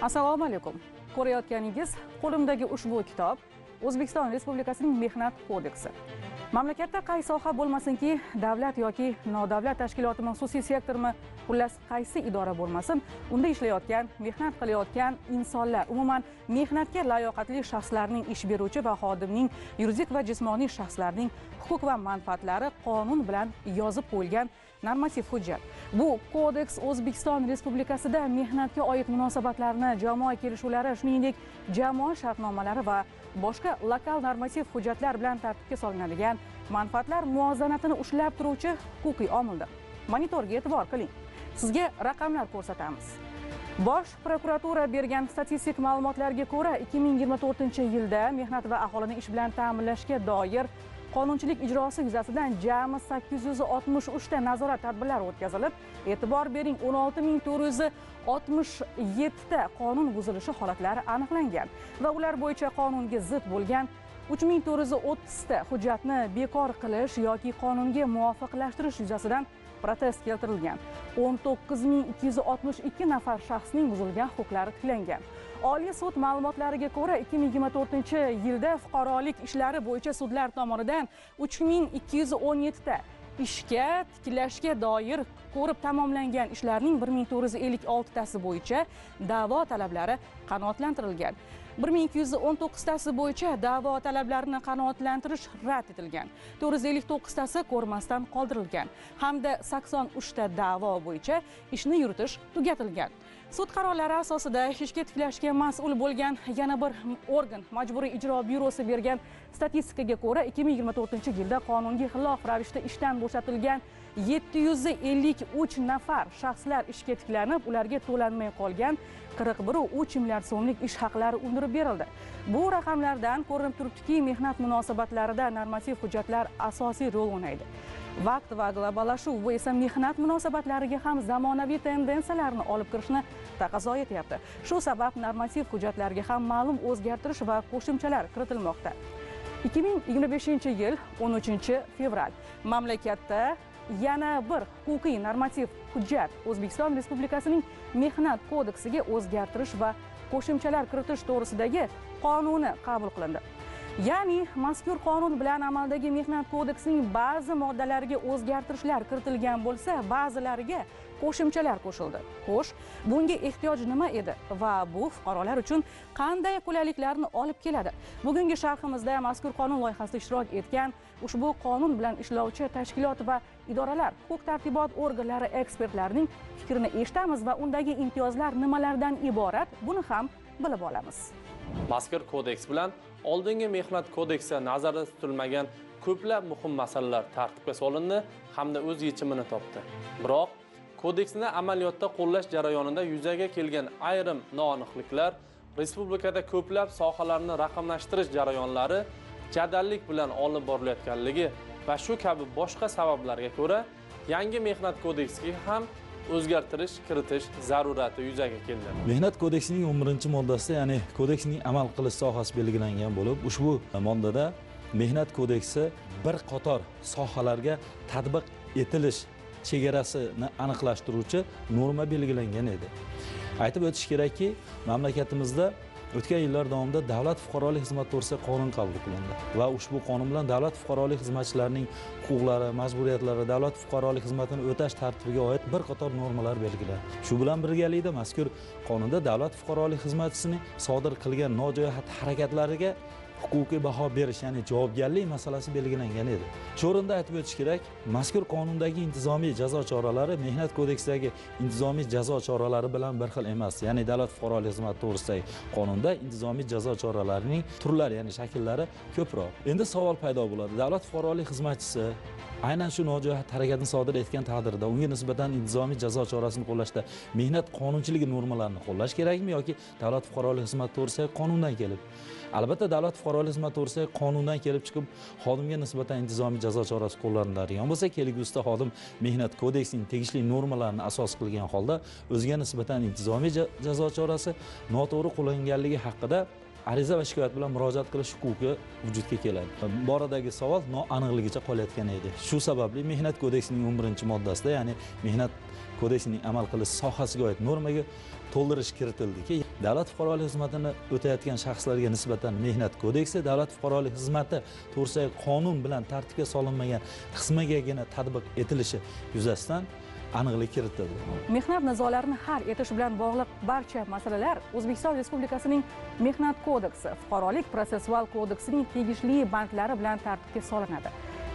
Assalomu alaykum. Ko'rayotganingiz qo'limdagi ushbu kitob O'zbekiston Respublikasining Mehnat kodeksi. Mamlakatda qaysi soha bo'lmasinki, davlat yoki nodavlat tashkilotimi, xususiy sektormi, xullas qaysi idora bo'lmasin, unda ishlayotgan, mehnat qilayotgan insonlar, umuman mehnatga layoqatli shaxslarning ish beruvchi va xodimning yuridik va jismoniy shaxslarning huquq va manfaatlari qonun bilan yozib qo'yilgan normativ hujjat. Bu kodeks O'zbekiston Respublikasida mehnatga oid munosabatlarni, jamoa kelishuvlari, shuningdek, jamoa shartnomalari va boshqa lokal normativ hujjatlar bilan tartibga solinadigan manfaatlar muvozanatini ushlab turuvchi huquqiy omildir. Monitorga e'tibor qiling. Sizga raqamlar ko'rsatamiz. Bosh prokuratura bergan statistik ma'lumotlarga ko'ra, 2024-yilda mehnat va aholini ish bilan ta'minlashga doir qonunchilik ijrosi yuzasidan jami 863 ta nazorat tadbirlari o'tkazilib, e'tibor bering, 16467 ta qonun buzilishi holatlari aniqlangan va ular bo'yicha qonunga zid bo'lgan 3430 ta hujjatni bekor qilish yoki qonunga muvofiqlashtirish yuzasidan protest keltirilgan. 19262 nafar shaxsning buzilgan huquqlari tiklangan. Oliy sud ma'lumotlariga ko'ra, 2024-yilda fuqarolik ishlari bo'yicha sudlar tomonidan 3217 ta ishga tiklashga doir ko'rib tamomlangan ishlarning 1456 tasi bo'yicha da'vo talablari qanoatlantirilgan. 1219 tasi bo'yicha da'vo talablarini qanoatlantirish rad etilgan. 459 tasi ko'rmasdan qoldirilgan hamda 83 ta da'vo bo'yicha ishni yuritish tugatilgan. Sud qarorlari asosida ishga tiklashga mas'ul bo'lgan yana bir organ Majburiy ijro byurosi bergan statistikaga ko'ra, 2024-yilda qonunga xilof ravishda ishdan bo'shatilgan 753 nafar shaxslar ishga tiklanib, ularga to'lanmay qolgan 41,3 milliard so'mlik ish haqlari undirib berildi. Bu raqamlardan ko'rinib turibdiki, mehnat munosabatlarida normativ hujjatlar asosiy rol o'ynaydi. Vaqt va globallashuv bu esa mehnat munosabatlariga ham zamonaviy tendensiyalarni olib kirishni taqozo etyapti. Shu sabab normativ hujjatlarga ham ma'lum o'zgartirish va qo'shimchalar kiritilmoqda. 2025-yil 13-fevral mamlakatda yana bir huquqiy normativ hujjat O'zbekiston Respublikasining Mehnat kodeksiga o'zgartirish va qo'shimchalar kiritish to'g'risidagi qonuni qabul qilindi. Ya'ni mazkur qonun bilan amaldagi Mehnat kodeksining ba'zi moddalariga o'zgartirishlar kiritilgan bo'lsa, ba'zilariga qo'shimchalar qo'shildi. Xo'sh, bunga ehtiyoj nima edi va bu fuqarolar uchun qanday qulayliklarni olib keladi? Bugungi sharhimizda mazkur qonun loyihasida ishtirok etgan, ushbu qonun bilan ishlovchi tashkilot va idoralar, huquq-tartibot organlari ekspertlarining fikrini eshitamiz va undagi imtiyozlar nimalardan iborat, buni ham bilib olamiz. Mazkur kodeks bilan oldingi mehnat kodeksida nazarda tutilmagan ko'plab muhim masalalar tartibga solindi hamda o'z yechimini topdi. Biroq kodeksni amaliyotda qo'llash jarayonida yuzaga kelgan ayrim noaniqliklar, respublikada ko'plab sohalarni raqamlashtirish jarayonlari jadallik bilan olib borilayotganligi va shu kabi boshqa sabablarga ko'ra yangi mehnat kodeksiga ham o'zgartirish kiritish zarurati yuzaga keldi. Mehnat kodeksining 11-moddasida, ya'ni kodeksning amal qilish sohasi belgilangan bo'lib, ushbu moddada mehnat kodeksi bir qator sohalarga tatbiq etilish chegarasini aniqlashtiruvchi norma belgilangan edi. Aytib o'tish kerakki, mamlakatimizda o'tgan yillar davomida davlat fuqarolik xizmati to'g'risida qonun qabul qilindi va ushbu qonun bilan davlat fuqarolik xizmatchilarining huquqlari, majburiyatlari, davlat fuqarolik xizmatini o'tash tartibiga oid bir qator normalar belgilandi. Shu bilan birgalikda mazkur qonunda davlat fuqarolik xizmatchisining sodir qilgan nojo'ya xatti-harakatlariga huquqiy baho berish, ya'ni javobgarlik masalasi belgilangan edi. Shu o'rinda aytib o'tish kerak, mazkur qonundagi intizomiy jazo choralari mehnat kodeksidagi intizomiy jazo choralari bilan bir xil emas. Ya'ni davlat fuqarolik xizmati to'g'risidagi qonunda intizomiy jazo choralarining turlari, ya'ni shakllari ko'proq. Endi savol paydo bo'ladi. Davlat fuqarolik xizmatchisi aynan shu nojo'ya harakatni sodir etgan taqdirda unga nisbatan intizomiy jazo chorasini qo'llashda mehnat qonunchiligi normalarini qo'llash kerakmi yoki davlat fuqarolik xizmati to'g'risidagi qonundan kelib? Albatta, davlat fuqarolik xizmati to'g'risidagi qonundan kelib chiqib xodimga nisbatan intizomiy jazo chorasi qo'llaniladigan bo'lsa, kelgusida xodim mehnat kodeksining tegishli normalarini asos qilgan holda o'ziga nisbatan intizomiy jazo chorasi noto'g'ri qo'llanganligi haqida ariza va shikoyat bilan murojaat qilish huquqi vujudga keladi. Boradagi savol noaniqligicha qolayotgan edi. Shu sababli Mehnat kodeksining 11-moddasida, ya'ni Mehnat kodeksining amal qilish sohasiga oid normaga to'ldirish kiritildiki, davlat fuqarolik xizmatini o'tayotgan shaxslarga nisbatan Mehnat kodeksi davlat fuqarolik xizmati to'g'risidagi qonun bilan tartibga solinmagan qismigagina tatbiq etilishi yuzasidan aniqlik kiritildi. Mehnat nizolarini hal etish bilan bog'liq barcha masalalar O'zbekiston Respublikasining Mehnat kodeksi, Fuqarolik protsessual kodeksining tegishli bandlari bilan tartibga solinadi.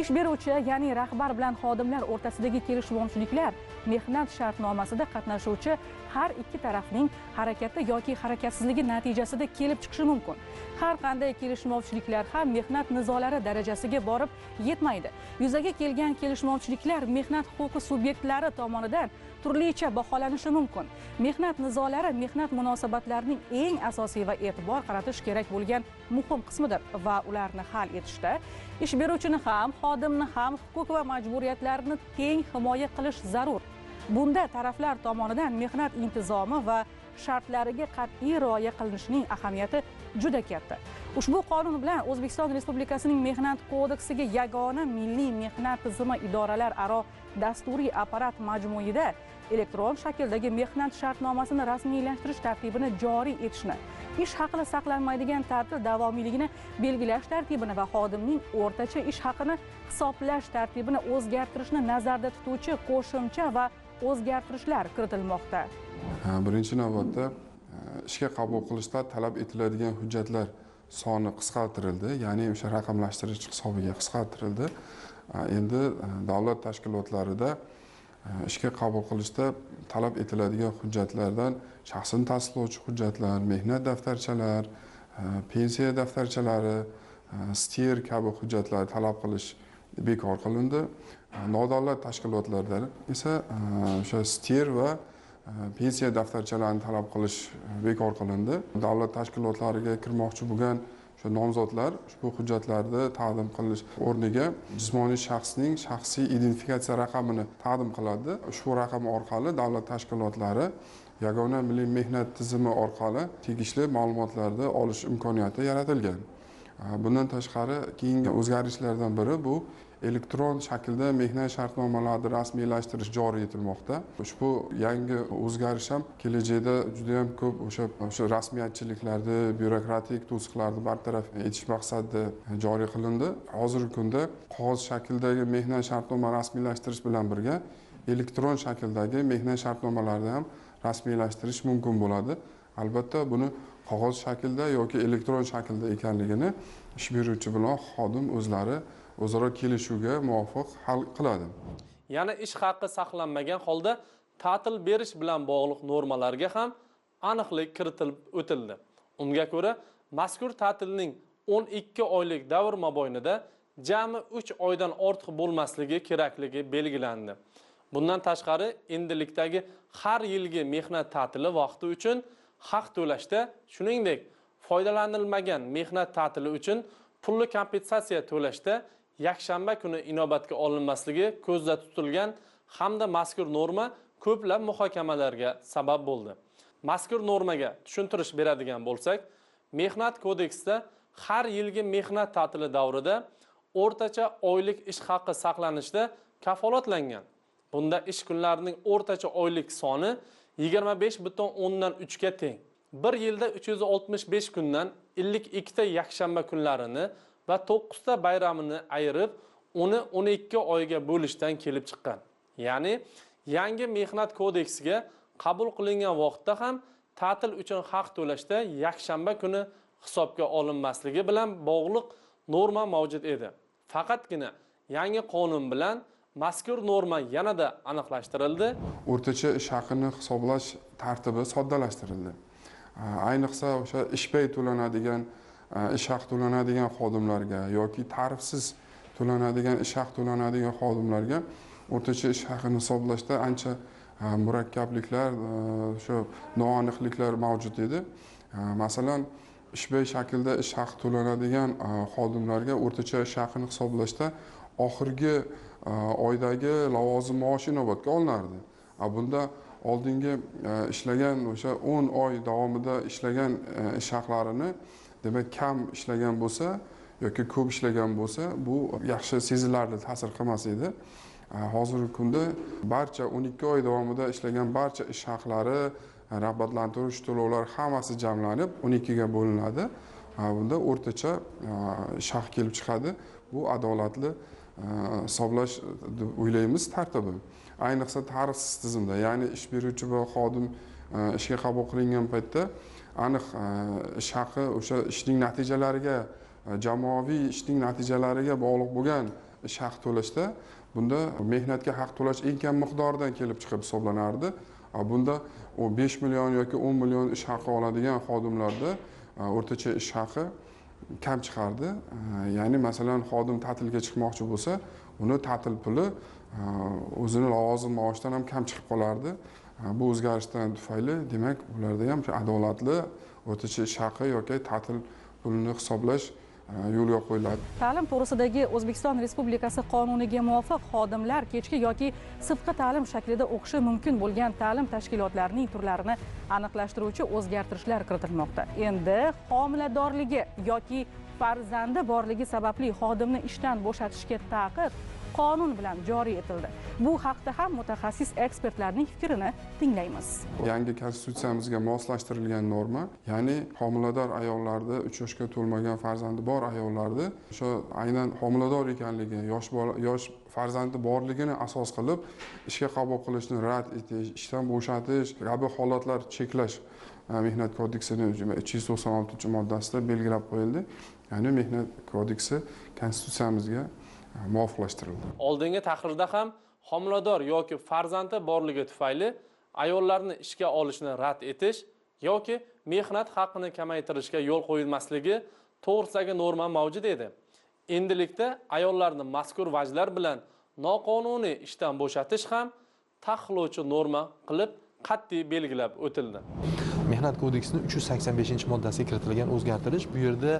Ish beruvchi, ya'ni rahbar bilan xodimlar o'rtasidagi kelishmovchiliklar mehnat shartnomasida qatnashuvchi har ikki tarafning harakati yoki harakatsizligi natijasida kelib chiqishi mumkin. Har qanday kelishmovchiliklar ham mehnat nizolari darajasiga borib yetmaydi. Yuzaga kelgan kelishmovchiliklar mehnat huquqi subyektlari tomonidan turlicha baholanishi mumkin. Mehnat nizolari mehnat munosabatlarining eng asosiy va e'tibor qaratish kerak bo'lgan muhim qismidir va ularni hal etishda ish beruvchini ham, xodimni ham huquq va majburiyatlarini teng himoya qilish zarur. Bunda taraflar tomonidan mehnat intizomi va shartlariga qat'iy rioya qilinishining ahamiyati juda katta. Ushbu qonun bilan O'zbekiston Respublikasining Mehnat kodeksiga yagona milliy mehnat tizimi idoralararo dasturiy apparat majmuida elektron shakldagi mehnat shartnomasini rasmiylashtirish tartibini joriy etishni, ish haqini saqlanmaydigan ta'til davomiyligini belgilash tartibini va xodimning o'rtacha ish haqini hisoblash tartibini o'zgartirishni nazarda tutuvchi qo'shimcha va o'zgartirishlar kiritilmoqda. Birinchi navbatda ishga qabul qilishda talab etiladigan hujjatlar soni qisqartirildi, ya'ni o'sha raqamlashtirish hisobiga qisqartirildi. Endi davlat tashkilotlarida ishga qabul qilishda talab etiladigan hujjatlardan shaxsini tasdiqlovchi hujjatlar, mehnat daftarchalar, pensiya daftarchalari, STIR kabi hujjatlar talab qilish bekor qilindi. Nodavlat tashkilotlarda esa o'sha STIR va pensiya daftarchalarini talab qilish bekor qilindi. Davlat tashkilotlariga kirmoqchi bo'lgan o'sha nomzodlar ushbu hujjatlarni taqdim qilish o'rniga jismoniy shaxsning shaxsiy identifikatsiya raqamini taqdim qiladi. Ushbu raqam orqali davlat tashkilotlari yagona milliy mehnat tizimi orqali tegishli ma'lumotlarni olish imkoniyati yaratilgan. Bundan tashqari keyingi o'zgarishlardan biri bu elektron shaklda mehnat shartnomalarini rasmiylashtirish joriy etilmoqda. Ushbu yangi o'zgarish ham kelajakda juda ham ko'p o'sha rasmiyatchiliklarni, byurokratik to'siqlarni bartaraf etish maqsadida joriy qilindi. Hozirgi kunda qog'oz shakldagi mehnat shartnoma rasmiylashtirish bilan birga elektron shakldagi mehnat shartnomalarini ham rasmiylashtirish mumkin bo'ladi. Albatta buni qog'oz shaklda yoki elektron shaklda ekanligini ish beruvchi bilan xodim o'zlari o'zaro kelishuvga muvofiq hal qiladi. Yana ish haqi saqlanmagan holda ta'til berish bilan bog'liq normalarga ham aniqlik kiritilib o'tildi. Unga ko'ra, mazkur ta'tilning 12 oylik davr mobaynida jami 3 oydan ortiq bo'lmasligi kerakligi belgilandi. Bundan tashqari, endilikdagi har yilgi mehnat ta'tili vaqti uchun haq to'lashda, shuningdek, foydalanilmagan mehnat ta'tili uchun pulli kompensatsiya to'lashda yakshanba kuni inobatga olinmasligi ko'zda tutilgan hamda mazkur norma ko'plab muhokamalarga sabab bo'ldi. Mazkur normaga tushuntirish beradigan bo'lsak, Mehnat kodeksida har yilgi mehnat ta'tili davrida o'rtacha oylik ish haqi saqlanishda kafolatlangan. Bunda ish kunlarining o'rtacha oylik soni 25,3 ga teng. Bir yilda 365 kundan 52 ta yakshanba kunlarini va 9 ta bayramini ayirib, uni 12 oyga bo'lishdan kelib chiqqan. Ya'ni yangi mehnat kodeksiga qabul qilingan vaqtda ham ta'til uchun haq to'lashda yakshanba kuni hisobga olinmasligi bilan bog'liq norma mavjud edi. Faqatgina yangi qonun bilan mazkur norma yanada aniqlashtirildi. O'rtacha ish haqini hisoblash tartibi soddalashtirildi. Ayniqsa o'sha ishpay to'lanadigan, ish haqi to'lanadigan xodimlarga yoki tarifsiz to'lanadigan ish haqi to'lanadigan xodimlarga o'rtacha ish haqini hisoblashda ancha murakkabliklar, o'sha noaniqliklar mavjud edi. Masalan, ishpay shaklda ish haqi to'lanadigan xodimlarga o'rtacha ish haqini hisoblashda oxirgi oydagi lavozim maoshi inobatga olinardi. Bunda oldingi ishlagan o'sha 10 oy davomida ishlagan ish haqlarini Demak, kam ishlagan bo'lsa yoki ko'p ishlagan bo'lsa, bu yaxshi sezilarli ta'sir qilmas edi. Hozirgi kunda barcha 12 oy davomida ishlagan barcha ish haqlari, rag'batlantirish to'lovlari hammasi jamlanib 12 ga bo'linadi. Bunda o'rtacha ish haqi kelib chiqadi. Bu adolatli hisoblash deb o'ylaymiz tartibi. Ayniqsa tarixsiz tizimda, ya'ni ish beruvchi va xodim ishga qabul qilingan paytda aniq ish haqi o'sha ishning natijalariga, jamoaviy ishning natijalariga bog'liq bo'lgan ish haqi to'lashda bunda mehnatga haq to'lash eng kam miqdoridan kelib chiqib hisoblanardi. Bunda 5 million yoki 10 million ish haqi oladigan xodimlarda o'rtacha ish haqi kam chiqardi. Ya'ni masalan, xodim ta'tilga chiqmoqchi bo'lsa, uni ta'til puli o'zini lavozim maoshidan ham kam chiqib qolardi. Bu o'zgarishdan tufayli, demak, ularda ham adolatli o'rtacha ish haqi yoki ta'til pulini hisoblash yo'lga qo'yiladi. Ta'lim to'g'risidagi O'zbekiston Respublikasi qonuniga muvofiq xodimlar kechki yoki sirtqi ta'lim shaklida o'qishi mumkin bo'lgan ta'lim tashkilotlarining turlarini aniqlashtiruvchi o'zgartirishlar kiritilmoqda. Endi homiladorligi yoki farzandi borligi sababli xodimni ishdan bo'shatishga taqiq qonun bilan joriy etildi. Bu haqda ham mutaxassis ekspertlarning fikrini tinglaymiz. Yangi konstitutsiyamizga moslashtirilgan norma, ya'ni homilador ayollarda, 3 yoshga to'lmagan farzandi bor ayollarda o'sha aynan homilador ekanligi, yosh farzandi borligini asos qilib ishga qabul qilishni rad etish, ishdan bo'shatish kabi holatlar cheklash Mehnat kodeksining 396-moddasida belgilab qo'yildi. Ya'ni Mehnat kodeksi konstitutsiyamizga muvofiqlashtirildi. Oldingi tahrirda ham homilador yoki farzandi borligi tufayli ayollarni ishga olishni rad etish yoki mehnat haqini kamaytirishga yo'l qo'yilmasligi to'g'risidagi norma mavjud edi. Endilikda ayollarni mazkur vajlar bilan noqonuniy ishdan bo'shatish ham taqiqlovchi norma qilib qat'iy belgilab o'tildi. Mehnat kodeksining 385-moddasiga kiritilgan o'zgartirish, bu yerda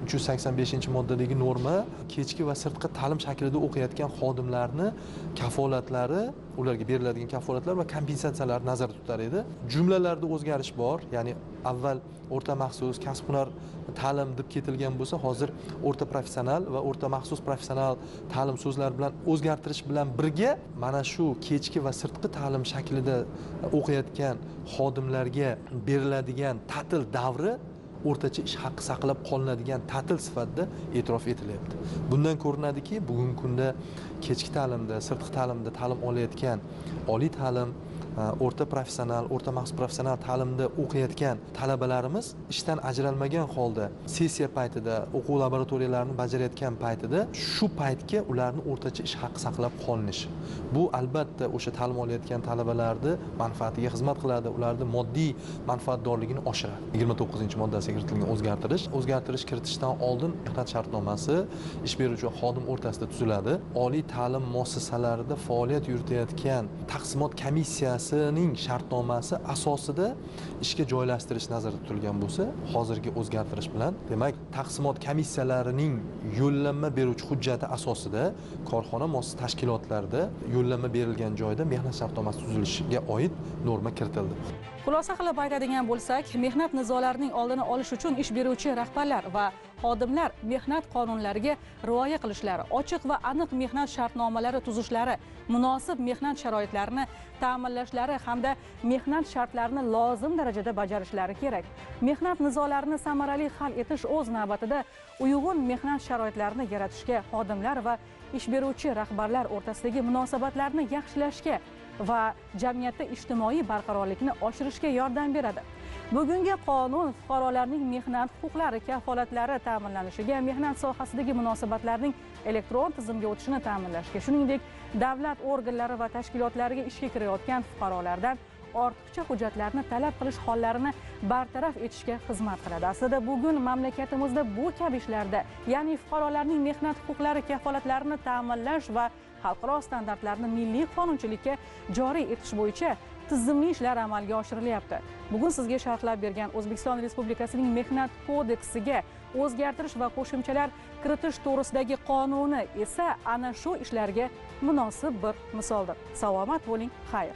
385-moddadagi norma kechki va sirtqi ta'lim shaklida o'qiyotgan xodimlarni kafolatlari, ularga beriladigan kafolatlar va kompensatsiyalar nazarda tutar edi. Jumlalarda o'zgarish bor, ya'ni avval o'rta maxsus kasb-hunar ta'lim deb ketilgan bo'lsa, hozir o'rta professional va o'rta maxsus professional ta'lim so'zlari bilan o'zgartirish bilan birga mana shu kechki va sirtqi ta'lim shaklida o'qiyotgan xodimlarga beriladigan ta'til davri o'rtacha ish haqi saqlab qolinadigan ta'til sifatida e'tirof etilyapti. Bundan ko'rinadiki, bugungi kunda kechki ta'limda, sirtqi ta'limda ta'lim olayotgan oliy ta'lim, o'rta professional, o'rta maxsus professional ta'limda o'qiyotgan talabalarimiz ishdan ajralmagan holda sessiya paytida, o'quv laboratoriyalarini bajarayotgan paytida shu paytga ularni o'rtacha ish haqi saqlab qolinishi. Bu albatta o'sha ta'lim olayotgan talabalarni manfaatiga xizmat qiladi, ularni moddiy manfaatdorligini oshiradi. 29-moddasiga kiritilgan o'zgartirish kiritishdan oldin mehnat shartnomasi ish beruvchi va xodim o'rtasida tuziladi. Oliy ta'lim muassasalarida faoliyat yuritayotgan taqsimot komissiyasining shartnomasi asosida ishga joylashtirish nazarda tutilgan bo'lsa, hozirgi o'zgartirish bilan, demak, taqsimot komissiyalarining yo'llanma beruvchi hujjati asosida korxona muassasa tashkilotlarida yo'llanma berilgan joyda mehnat shartnomasi tuzilishiga oid norma kiritildi. Xulosa qilib aytadigan bo'lsak, mehnat nizolarining oldini olish uchun ish beruvchi rahbarlar va xodimlar mehnat qonunlariga rioya qilishlari, ochiq va aniq mehnat shartnomalari tuzishlari, munosib mehnat sharoitlarini ta'minlashlari hamda mehnat shartlarini lozim darajada bajarishlari kerak. Mehnat nizolarini samarali hal etish o'z navbatida uyg'un mehnat sharoitlarini yaratishga, xodimlar va ish beruvchi rahbarlar o'rtasidagi munosabatlarni yaxshilashga va jamiyatda ijtimoiy barqarorlikni oshirishga yordam beradi. Bugungi qonun fuqarolarning mehnat huquqlari kafolatlari ta'minlanishiga, mehnat sohasidagi munosabatlarning elektron tizimga o'tishini ta'minlashga, shuningdek, davlat organlari va tashkilotlariga ishga kirayotgan fuqarolardan ortiqcha hujjatlarni talab qilish hollarini bartaraf etishga xizmat qiladi. Aslida bugun mamlakatimizda bu kabi ishlarda, ya'ni fuqarolarning mehnat huquqlari kafolatlarini ta'minlash va xalqaro standartlarni milliy qonunchilikka joriy etish bo'yicha tizimli ishlar amalga oshirilyapti. Bugun sizga sharhlab bergan O'zbekiston Respublikasining Mehnat kodeksiga o'zgartirish va qo'shimchalar kiritish to'g'risidagi qonuni esa ana shu ishlarga munosib bir misoldir. Salomat bo'ling, xayr.